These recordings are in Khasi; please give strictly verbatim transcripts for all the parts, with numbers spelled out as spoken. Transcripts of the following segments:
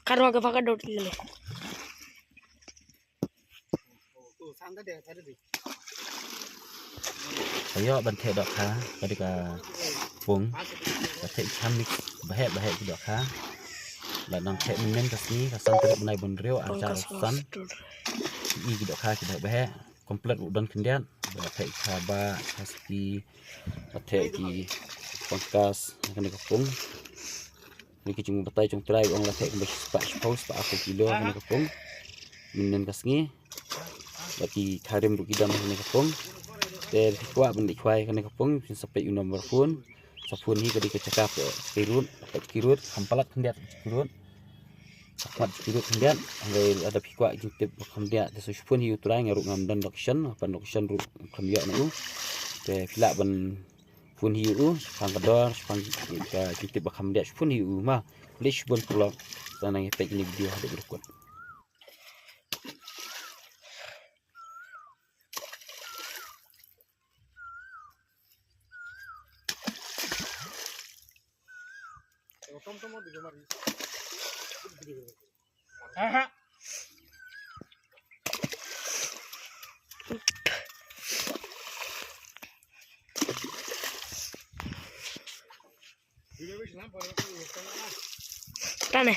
Karwa ka paka dot lele. Ka ïoh ban theh dohkha ka dei ka pung. Ka theh cham mix baheh baheh ki dohkha. La nang theh mynnin ka sngi ka san tarik bnai bun riew ar hajar san. Ki i ki dohkha ki baheh baheh. Complete ruh don khyndiat. Ba theh kha ba kha ski. Ba theh ki pangkas kane ka pung. Ni ki jingbatai jong trai ong la theh kumba spah spah spah aku kilo kane ka pung. Mynnin ka sngi. Ba ki kharim ruh ki dam kane ka pung. Te phi kwah ban dei khwai kane ka pung phin sa peit u number phone. Sa phone hi ka dei ka jaka peit ki rut, peit ki rut, kham palat khyndiat ki rut. Sa khmat ki rut khyndiat, hynrei lada phi kwah jingtip ba kham diah te sa phone hi u trai nga ruh ngam don location, pan location ruh kham ïoh na u. Te phi lah ban phone hi u, shaphang ka dor, shaphang ka jingtip ba kham diah, phone hi u ma. Leh shibun paralok, sa nang ïa peit kine video haduh ba dkut. Tane.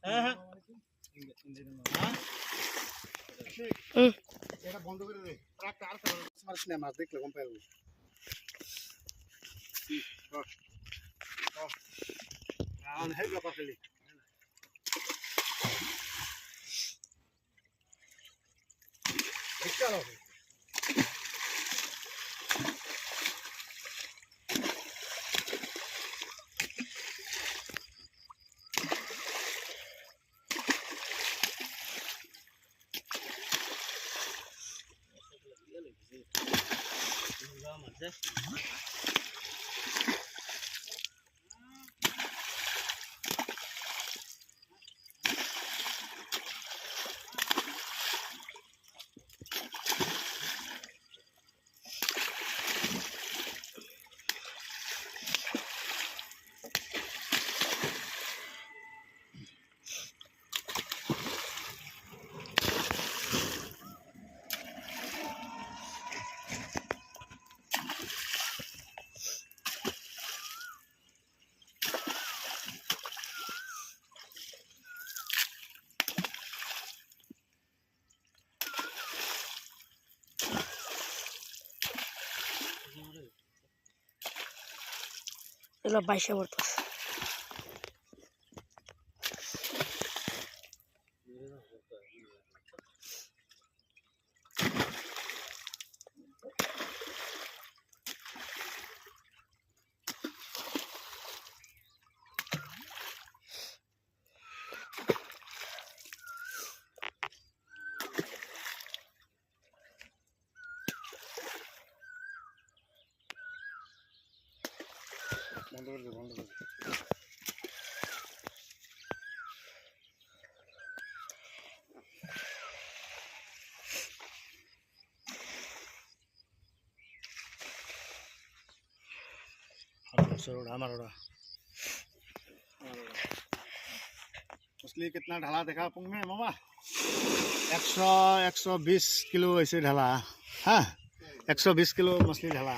হ্যাঁ, হ্যাঁ। এটা বন্ধ করে দে। আর একটা, আর একটা মারিস না, মাছ দেখলে কম পাইবো। হুম, হুম। আর হেড ব্লক আছে। Ila baisha wortos. বন্ধ করে দে, বন্ধ করে দে। मछली कितना ढला देखा पुंग में मामा? एक सौ, एक सौ बीस किलो ऐसे ढला। हाँ, एक सौ बीस किलो मछली ढला।